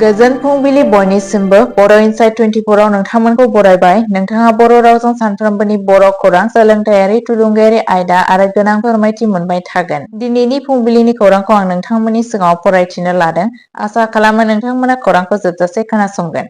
गोजोन फुंबिलि बयनिसिमबो बर' इनसाइट 24 आव नोंथांमोनखौ बरायबाय। नोंथाङा बर' रावजों सानफ्रोमबोनि बर' खौरां, सोलोंथायारि, थुलुंगायारि आयदा आरो गोनां फोरमायथि मोनबाय थागोन। दिनैनि फुंबिलिनि खौरांखौ आं नोंथांमोननि सिगाङाव फरायथिनो लादों। आसा खालामो नोंथांमोना खौरांखौ जोबजासे खोनासंगोन।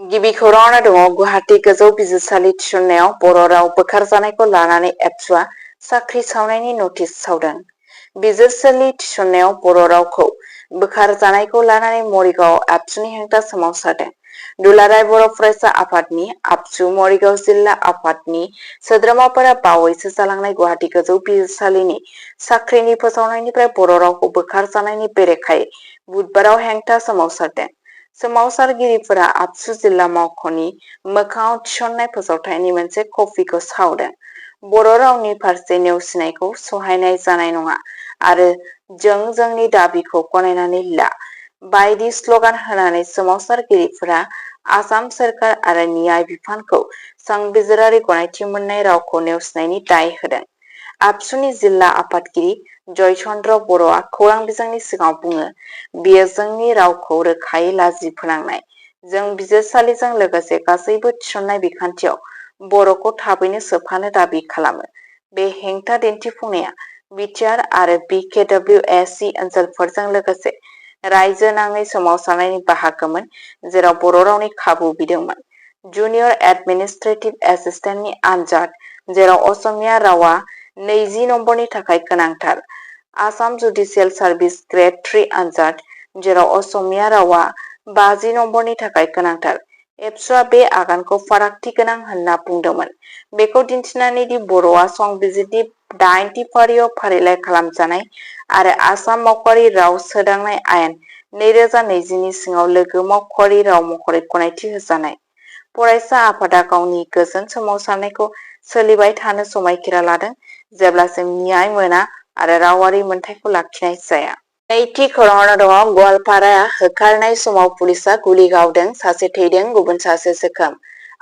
गिबि खौराङावनो दङ गुवाहाटी गोजौ बिजिरसालि थिसननायाव बर' राव बोखारजानायखौ लानानै एबसुआ साख्रि सावनायनि नटिस सावदों। बिजिरसालि थिसननायाव बर' रावखौ बोखारजानायखौ लानानै मरिगाव एबसुनि हेंथा सोमावसारदों। दुलाराय बर' फरायसा आफादनि आबसु मरिगाव जिल्ला आफादनि सोद्रोमाफोरा बावैसो जालांनाय गुवाहाटी गोजौ बिजिरसालिनि साख्रिनि फोसावनायनिफ्राय बर' रावखौ बोखारजानायनि बेरेखायै बुधबाराव हेंथा सोमावसारदों। सोमावसारगिरिफोरा आबसु जिल्ला मावख'नि मोखाङाव थिसननाय फोसावथायनि मोनसे कपिखौ सावदों। बर' रावनि फारसे नेवसिनायखौ सहायनाय जानाय नङा आरो जों जोंनि दाबिखौ गनायनानै ला बायदि स्लगान होनानै सोमावसारगिरिफोरा आसाम सोरखार आरो न्याय बिफानखौ संबिजिरारि गनायथि मोननाय रावखौ नेवसिनायनि दाय होदों। आबसुनि जिल्ला आफादगिरि जयचन्द्र बर'आ खौरां बिजोंनि सिगाङाव बुङो, बेयो जोंनि रावखौ रोखायै लाजि फोनांनाय। जों बिजिरसालिजों लोगोसे गासैबो थिसननाय बिखान्थियाव बर'खौ थाबैनो सोफानो दाबि खालामो। बे हेंथा दिन्थिफुंनाया बिटिआर आरो BKWSC ओनसोलफोरजों लोगोसे रायजो नाङै सोमावसारनायनि बाहागोमोन, जेराव बर' रावनि खाबु बिदोंमोन। जुनियर एडमिनिस्ट्रेटिभ एसिस्टेन्टनि आनजाद, जेराव असमिया रावा 20 नम्बरनि थाखाय गोनांथार। आसाम जुडिसियेल सार्भिस ग्रेड 3 आनजाद, जेराव असमिया रावा 50 नम्बरनि थाखाय गोनांथार। एबसुआ बे आगानखौ फारागथि गोनां होनना बुंदोंमोन, बेखौ दिन्थिनानै दि बर'आ संबिजिरनि 8थि फारियाव फारिलाइ खालामजानाय आरो आसाम मावख'आरि राव सोदांनाय आयेन 2020 नि सिङाव लोगो मावख'आरि राव महरै गनायथि होजानाय। फरायसा आफादा गावनि गोजोन सोमावसारनायखौ सोलिबाय थानो समायखिरा लादों, जेब्लासिम न्याय मोना आरो रावारि मोनथायखौ लाखिनाय जाया। नैथि खौराङावनो दङ गवालपारा होखारनाय समाव पुलिसआ गुलि गावदों, सासे थैदों, गुबुन सासे जोखोम।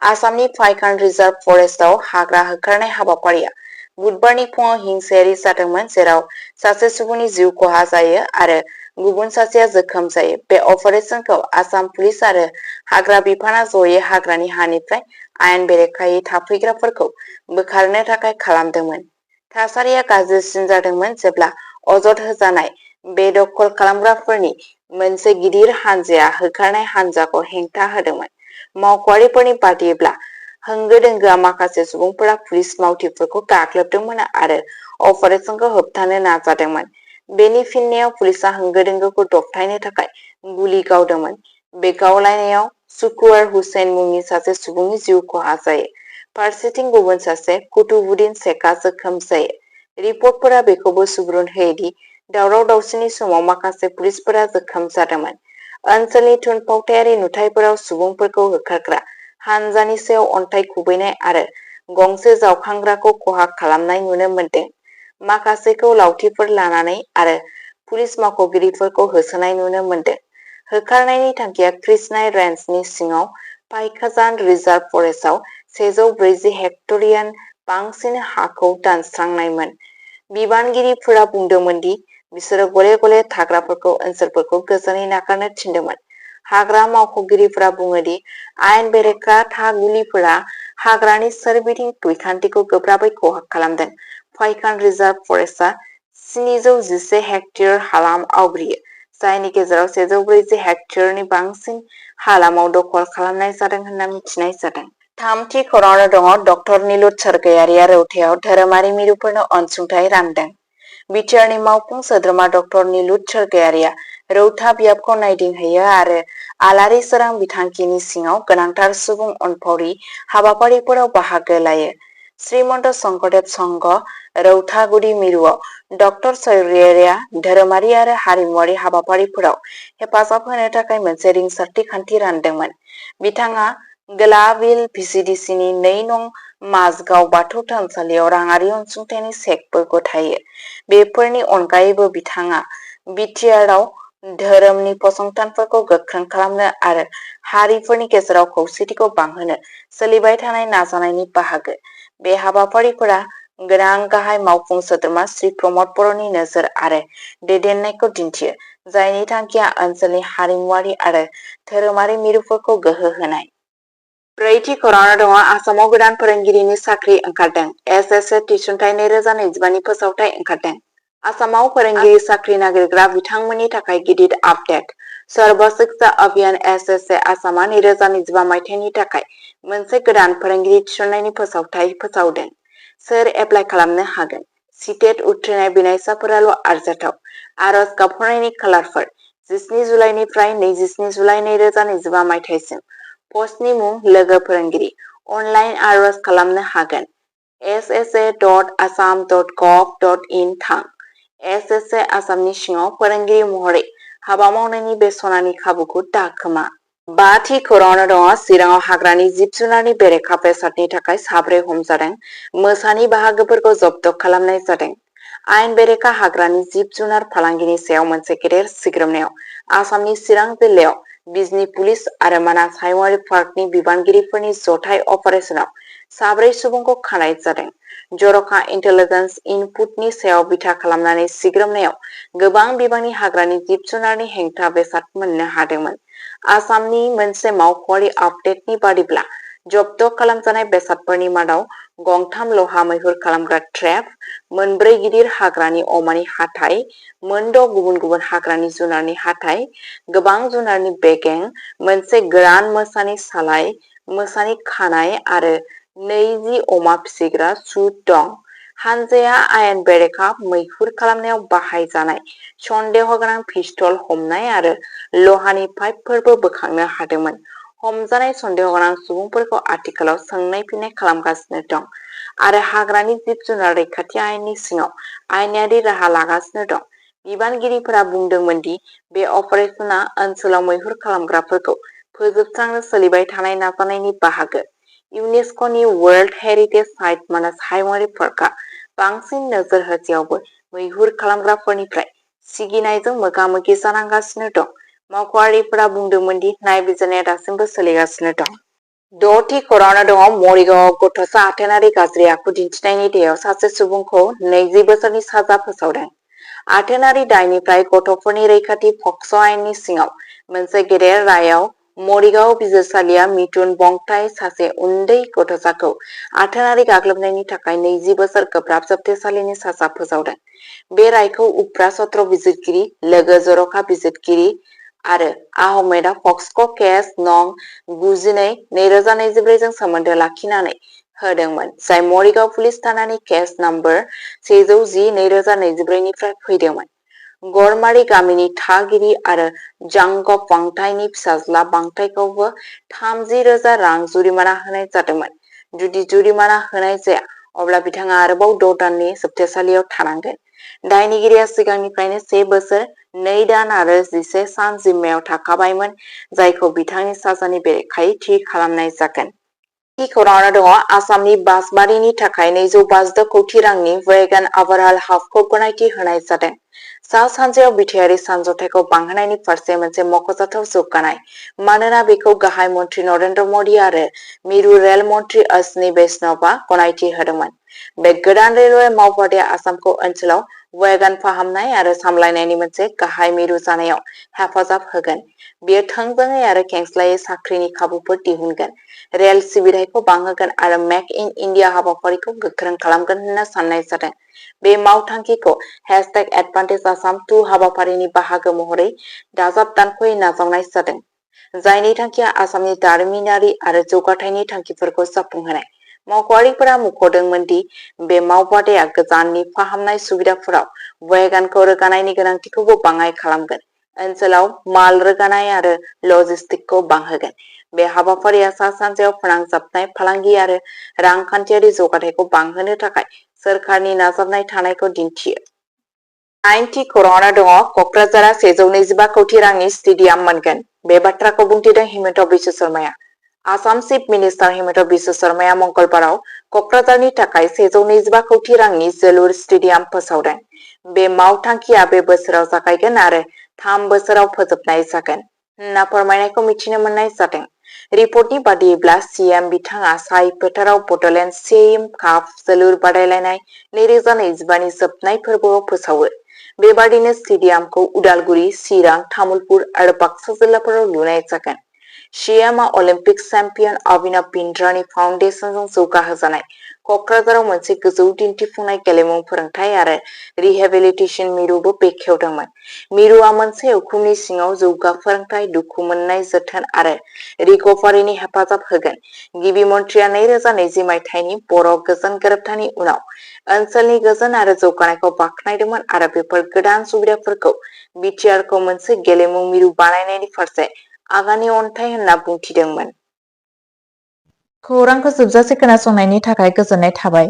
आसामनि पाइकान रिजार्भ फरेस्टआव हाग्रा होखारनाय हाबाफारिया बुधबारनि फुङाव हिंसायारि जादोंमोन, जेराव सासे सुबुंनि जिउ खहा जायो आरो गुबुन सासेया जोखोम जायो। बे अपारेसनखौ आसाम पुलिस आरो हाग्रा बिफानआ जयै हाग्रानि हानिफ्राय आयेन बेरेखायै थाफैग्राफोरखौ बोखारनो थाखाय खालामदोंमोन। थासारिया गाज्रिसिन जादोंमोन जेब्ला अजद होजानाय बेदखल खालामग्राफोरनि मोनसे गिदिर हानजाया होखारनाय हानजाखौ हेंथा होदोंमोन। मावख'आरिफोरनि बादिब्ला, होंगो दोंगोआ माखासे सुबुंफोरा पुलिस मावथिफोरखौ गाग्लोबदोंमोन आरो अपारेसनखौ होबथानो नाजादोंमोन। बेनि फिननायाव पुलिसआ होंगो दोंगोखौ दबथायनो थाखाय गुलि गावदोंमोन। बे गावलायनायाव सुकुर हुसैन मुंनि सासे सुबुंनि जिउ खहा जायो। फारसेथिं गुबुन सासे कुतुबुद्दिन शेखआ जोखोम जायो। रिपर्टफोरा बेखौबो सुबुरुन होयो दि दावराव दावसिनि समाव माखासे पुलिसफोरा जोखोम जादोंमोन। ओनसोलनि थुनफावथायारि नुथायफोराव सुबुंफोरखौ होखारग्रा हानजानि सायाव अन्थाइ खुबैनाय आरो गंसे जावखांग्राखौ खहा खालामनाय नुनो मोनदों। माखासेखौ लावथिफोर लानानै आरो पुलिस मावख'गिरिफोरखौ होसोनाय नुनो मोनदों। होखारनायनि थांखिया कृष्णाय रेन्जनि सिङाव पाइकाजान रिजार्भ फरेस्टआव 140 हेक्टरियान बांसिन हाखौ दानस्रांनायमोन। बिबानगिरिफोरा बुंदोंमोन दि बिसोरो गले गले थाग्राफोरखौ ओनसोलफोरखौ गोजोनै नागारनो थिनदोंमोन। हाग्रा मावख'गिरिफोरा बुङो दि आयेन बेरेखा थागिलिफोरा हाग्रानि सोरबिथिं बिखान्थिखौ गोब्राबै खहा खालामदों। पाइकान रिजार्भ फरेस्टआ 711 हेक्टर हालाम आवग्रियो, जायनि गेजेराव 140 हेक्टरनि बांसिन हालामाव दखल खालामनाय जादों होनना मिथिनाय जादों। थामथि खौराङावनो दङ डक्टर निलुत सरगयारिया रौतायाव धोरोमारि मिरुफोरनो अनसुंथाइ रानदों। बिटिआरनि मावफुं सोद्रोमा डक्टर निलुत सरगयारिया रौता बियाबखौ नायदिंहैयो आरो आलारि सोरां बिथांखिनि सिङाव गोनांथार सुबुं अनफावरि हाबाफारिफोराव बाहागो लायो। श्रीमन्त शंकरदेव संघ रौतागुदि मिरुआव डक्टर सरगयारिया धोरोमारि आरो हारिमुआरि हाबाफारिफोराव हेफाजाब होनो थाखाय मोनसे रिंसारथि खान्थि रानदोंमोन। बिथाङा गोलाबिल भिसिडिसिनि 2 नं माझगाव बाथौ थानसालियाव राङारि अनसुंथाइनि चेकबो गथायो। बेफोरनि अनगायैबो बिथाङा बिटिआरआव धोरोमनि फसंथानफोरखौ गोख्रों खालामनो आरो हारिफोरनि गेजेराव खौसेथिखौ बांहोनो सोलिबाय थानाय नाजानायनि बाहागो। बे हाबाफारिफोरा गोनां गाहाय मावफुं सोद्रोमा श्री प्रमद बर'नि नोजोर आरो दैदेननायखौ दिन्थियो, जायनि थांखिया ओनसोलनि हारिमुआरि आरो धोरोमारि मिरुफोरखौ गोहो होनाय। ब्रैथि खौराङाव दङ आसामाव गोदान फोरोंगिरिनि साख्रि ओंखारदों। एस थिसनथाइ 2025 नि फोसावथाइ ओंखारदों। आसामाव फोरोंगिरि साख्रि नागिरग्रा बिथांमोननि थाखाय गिदिर आपडेट। सर्व शिक्षा अभियान एस आसामा 2025 मायथाइनि थाखाय मोनसे गोदान फोरोंगिरि थिसननायनि फोसावथाइ फोसावदों। सोर एप्लाइ खालामनो हागोन? सिटेट उथ्रिनाय बिनायसाफोराल' आरजाथाव। आरज गाबख'नायनि खालारफोर 17 जुलाइनिफ्राय 27 जुलाइ 2025 मायथाइसिम। पस्टनि मुं लोगो फोरोंगिरि। अनलाइन आरज खालामनो हागोन। ssa.assam.gov.in थां। आसामनि सिङाव फोरोंगिरि महरै हाबा मावनायनि बे सनानि खाबुखौ दाखोमा। बाथि खौराङाव दङ चिराङाव हाग्रानि जिब जुनारनि बेरेखा बेसादनि थाखाय 7 हमजादों। मोसानि बाहागोफोरखौ जब्द खालामनाय जादों। आयेन बेरेखा हाग्रानि जिब जुनार फालांगिनि सायाव मोनसे गेदेर सिग्रोमनायाव आसामनि चिरां जिल्लायाव बिजनी पुलिस आरो मानास हायुङारि पार्कनि बिबानगिरिफोरनि जथाय अपारेशनाव 7 सुबुंखौ खानाय जादों। जर'खा इन्टेलिजेन्स इनपुटनि सायाव बिथा खालामनानै सिग्रोमनायाव गोबां बिबांनि हाग्रानि जिब जुनारनि हेंथा बेसाद मोननो हादोंमोन। आसामनि मोनसे मावख'आरि आपडेटनि बादिब्ला जब्द खालामजानाय बेसादफोरनि मादाव गंथाम लहा मैहुर खालामग्रा ट्रेप, 4 गिदिर हाग्रानि अमानि हाथाइ, 6 गुबुन गुबुन हाग्रानि जुनारनि हाथाइ, गोबां जुनारनि बेगें, मोनसे गोरान मोसानि सालाय, मोसानि खानाय आरो 20 अमा फिसिग्रा सुट दं। हानजाया आयेन बेरेखा मैहुर खालामनायाव बाहायजानाय सन्देहगोनां पिस्तल हमनाय आरो लहानि पाइपफोरबो बोखांनो हादोंमोन। हमजानाय सन्देहगोनां सुबुंफोरखौ आथिखालाव सोंनाय फिन्नाय खालामगासिनो दं आरो हाग्रानि जिब जुनार रैखाथि आयेननि सिङाव आयेनारि राहा लागासिनो दं। बिबानगिरिफोरा बुंदोंमोन दि बे अपारेशना ओनसोलाव मैहुर खालामग्राफोरखौ फोजोबस्रांनो सोलिबाय थानाय नाजानायनि बाहागो। इउनेस्क'नि वर्ल्ड हेरिटेज साइट मानास हायुङारि पार्कआ बांसिन नोजोर होसेयावबो मैहुर खालामग्राफोरनिफ्राय सिगिनायजों मोगा-मोगि जानांगासिनो दं। मावख'आरिफोरा बुंदोंमोन दि नायबिजिरनाया दासिमबो सोलिगासिनो दं। 6थि खौराङाव दङ मरिगावआव गथ'सा आथोनारि गाज्रि आखु दिन्थिनायनि दायाव सासे सुबुंखौ 20 बोसोरनि साजा फोसावदों। आथोनारि दायनिफ्राय गथ'फोरनि रैखाथि पक्स' आयेननि सिङाव मोनसे गेदेर रायाव मरिगाव बिजिरसालिया मिथुन बंगताई सासे उन्दै गथ'साखौ आथोनारि गाग्लोबनायनि थाखाय 20 बोसोर गोब्राब जोबथेसालिनि साजा फोसावदों। बे रायखौ उफ्रा सत्र बिजिरगिरि लोगो जर'खा बिजिरगिरि आरो आहमेदआ पक्सक केस नं 92/2024 जों सोमोन्दो लाखिनानै होदोंमोन, जाय मरिगाव पुलिस थानानि केस नम्बर 110/2024 निफ्राय फैदोंमोन। गरमारी गामिनि थागिरि आरो जांगप बांताईनि फिसाज्ला बांताईखौबो 30,000 रां जुरिमाना होनाय जादोंमोन। जुदि जुरिमाना होनाय जाया, अब्ला बिथाङा आरोबाव 6 दाननि जोबथेसालियाव थानांगोन। दायनिगिरिया सिगांनिफ्रायनो 1 बोसोर 2 दान आरो 11 सान जिम्मायाव थाखाबायमोन, जायखौ बिथांनि साजानि बेरेखायै थि खालामनाय जागोन। थि खौराङाव दङ आसामनि बासबारिनि थाखाय 252 कौटि रांनि वैगन ओभारहल हाबखौ गनायथि होनाय जादों। सा-सानजायाव बिथायारि सानज'थायखौ बांहोनायनि फारसे मोनसे मख'जाथाव जौगानाय, मानोना बेखौ गाहाय मन्त्रि नरेन्द्र मदि आरो मिरु रेल मन्त्रि अश्विनी वैष्णवआ गनायथि होदोंमोन। बे गोदान रेलवे मावबादाया आसामखौ ओनसोलाव वैगन फाहामनाय आरो सामलायनायनि मोनसे गाहाय मिरु जानायाव हेफाजाब होगोन। बेयो थोंजोङै आरो खेंस्लायै साख्रिनि खाबुफोर दिहुनगोन, रेल सिबिथायखौ बांहोगोन आरो मेक इन इन्डिया हाबाफारिखौ गोख्रों खालामगोन होनना साननाय जादों। बे मावथांखिखौ #AdvantageAssam2 हाबाफारिनि बाहागो महरै दाजाबदानख'यै नाजावनाय जादों, जायनि थांखिया आसामनि दारिमिनारि आरो जौगाथायनि थांखिफोरखौ जाफुंहोनाय। मावख'आरिफोरा मुंख'दोंमोन दि बे मावबादाया गोजाननि फाहामनाय सुबिदाफोराव वैगनखौ रोगानायनि गोनांथिखौबो बाङाइ खालामगोन, ओनसोलाव माल रोगानाय आरो लजिस्टिक्सखौ बांहोगोन। बे हाबाफारिया सा-सानजायाव फोनांजाबनाय फालांगि आरो रांखान्थियारि जौगाथायखौ बांहोनो थाखाय सोरखारनि नाजानाय थानायखौ दिन्थियो। 9थि खौराङाव दङ कक्राझारआ 125 कौटि रांनि स्टेडियाम मोनगोन। बे बाथ्राखौ बुंथिदों हिमन्त बिश्व शर्माया। आसाम चिफ मिनिस्टार हिमन्त बिश्व शर्माया मंगलबाराव कक्राझारनि थाखाय 125 कौटि रांनि जोलुर स्टेडियाम फोसावदों। बे मावथांखिया बे बोसोराव जागायगोन आरो 3 बोसोराव फोजोबनाय जागोन होनना फोरमायनायखौ मिथिनो मोननाय जादों। रिपर्टनि बादियैब्ला सीएम बिथाङा साय फोथाराव बड'लेण्ड सीएम काप जोलुर बादायलायनाय 2025नि जोबनाय फोरबोआव फोसावो। बेबादिनो स्टेडियामखौ उदालगुरि, चिरां, तामुलपुर आरो बाक्सा जिल्लाफोराव लुनाय जागोन। सीएमआ अलिम्पिक चेम्पियन अभिनव बिन्द्रानि फाउन्डेसनजों जौगाहोजानाय क'क्राझाराव मोनसे गोजौ दिन्थिफुंनाय गेलेमु फोरोंथाय आरो रिहेबिलिटेसन मिरुबो बेखेवदोंमोन। मिरुआ मोनसे उखुमनि सिङाव जौगा फोरोंथाय, दुखु मोननाय जोथोन आरो रिकभारिनि हेफाजाब होगोन। गिबि मन्थ्रिया 2020 मायथाइनि बर' गोजोन गोरोबथानि उनाव ओनसोलनि गोजोन आरो जौगानायखौ बाख्नायदोंमोन आरो बेफोर गोदान सुबिदाफोरखौ बिटिआरखौ मोनसे गेलेमु मिरु बानायनायनि फारसे आगाननि अन्थाइ होनना बुंथिदोंमोन। खौरांखौ जोबजासे खोनासंनायनि थाखाय गोजोननाय थाबाय।